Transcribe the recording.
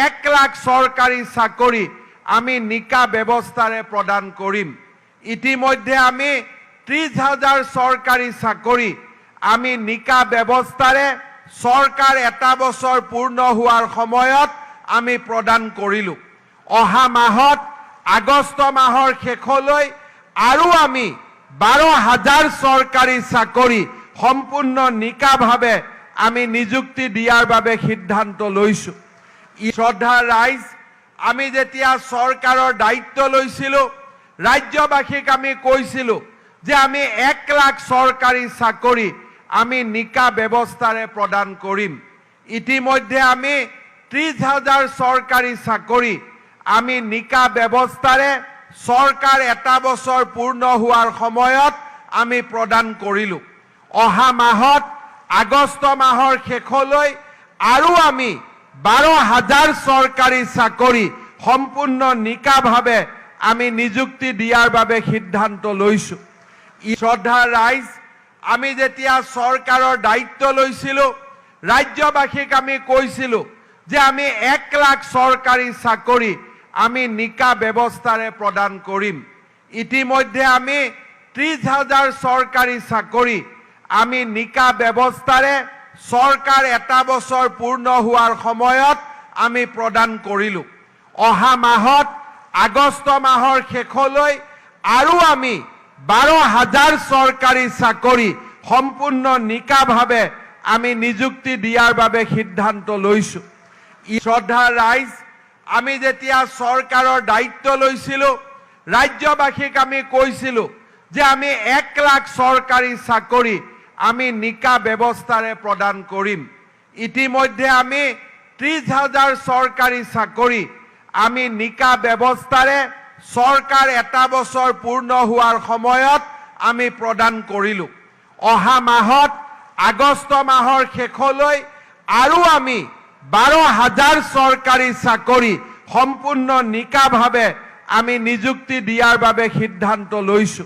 1 লাখ চৰকাৰী চাকৰি আমি নিকা ব্যৱস্থাৰে প্ৰদান কৰিম। ইতিমধ্যে আমি 30 হাজাৰ চৰকাৰী চাকৰি আমি নিকা ব্যৱস্থাৰে চৰকাৰ এটা বছৰ পূৰ্ণ হোৱাৰ সময়ত আমি প্ৰদান কৰিলোঁ। অহা মাহত আগষ্ট মাহৰ শেষলৈ আৰু আমি 12 হাজাৰ চৰকাৰী চাকৰি সম্পূৰ্ণ নিকাভাৱে আমি নিযুক্তি দিয়াৰ বাবে সিদ্ধান্ত লৈছোঁ। শ্ৰদ্ধাৰ ৰাইজ, আমি যেতিয়া চৰকাৰৰ দায়িত্ব লৈছিলোঁ, ৰাজ্যবাসীক আমি কৈছিলোঁ যে আমি 1 লাখ চৰকাৰী চাকৰি আমি নিকা ব্যৱস্থাৰে প্ৰদান কৰিম। ইতিমধ্যে আমি 30 হাজাৰ চৰকাৰী চাকৰি আমি নিকা ব্যৱস্থাৰে চৰকাৰ এটা বছৰ পূৰ্ণ হোৱাৰ সময়ত আমি প্ৰদান কৰিলোঁ। অহা মাহত আগষ্ট মাহৰ শেষলৈ আৰু আমি 12 হাজাৰ চৰকাৰী চাকৰি সম্পূৰ্ণ নিকাভাৱে আমি নিযুক্তি দিয়াৰ বাবে সিদ্ধান্ত লৈছোঁ। শ্ৰদ্ধাৰ ৰাইজ, আমি যেতিয়া চৰকাৰৰ দায়িত্ব লৈছিলোঁ, ৰাজ্যবাসীক আমি কৈছিলোঁ যে আমি 1 লাখ চৰকাৰী চাকৰি আমি নিকা ব্যৱস্থাৰে প্ৰদান কৰিম। ইতিমধ্যে আমি 30 হাজাৰ চৰকাৰী চাকৰি আমি নিকা ব্যৱস্থাৰে চৰকাৰ এটা বছৰ পূৰ্ণ হোৱাৰ সময়ত আমি প্ৰদান কৰিলোঁ। অহা মাহত আগষ্ট মাহৰ শেষলৈ আৰু আমি 12 হাজাৰ চৰকাৰী চাকৰি সম্পূৰ্ণ নিকাভাৱে আমি নিযুক্তি দিয়াৰ বাবে সিদ্ধান্ত লৈছোঁ। শ্ৰদ্ধাৰ ৰাইজ, আমি যেতিয়া চৰকাৰৰ দায়িত্ব লৈছিলোঁ, ৰাজ্যবাসীক আমি কৈছিলোঁ যে আমি 1 লাখ চৰকাৰী চাকৰি আমি নিকা ব্যৱস্থাৰে প্ৰদান কৰিম। ইতিমধ্যে আমি 30 হাজাৰ চৰকাৰী চাকৰি আমি নিকা ব্যৱস্থাৰে চৰকাৰ এটা বছৰ পূৰ্ণ হোৱাৰ সময়ত আমি প্ৰদান কৰিলোঁ। অহা মাহত আগষ্ট মাহৰ শেষলৈ আৰু আমি 12 হাজাৰ চৰকাৰী চাকৰি সম্পূৰ্ণ নিকাভাৱে আমি নিযুক্তি দিয়াৰ বাবে সিদ্ধান্ত লৈছোঁ।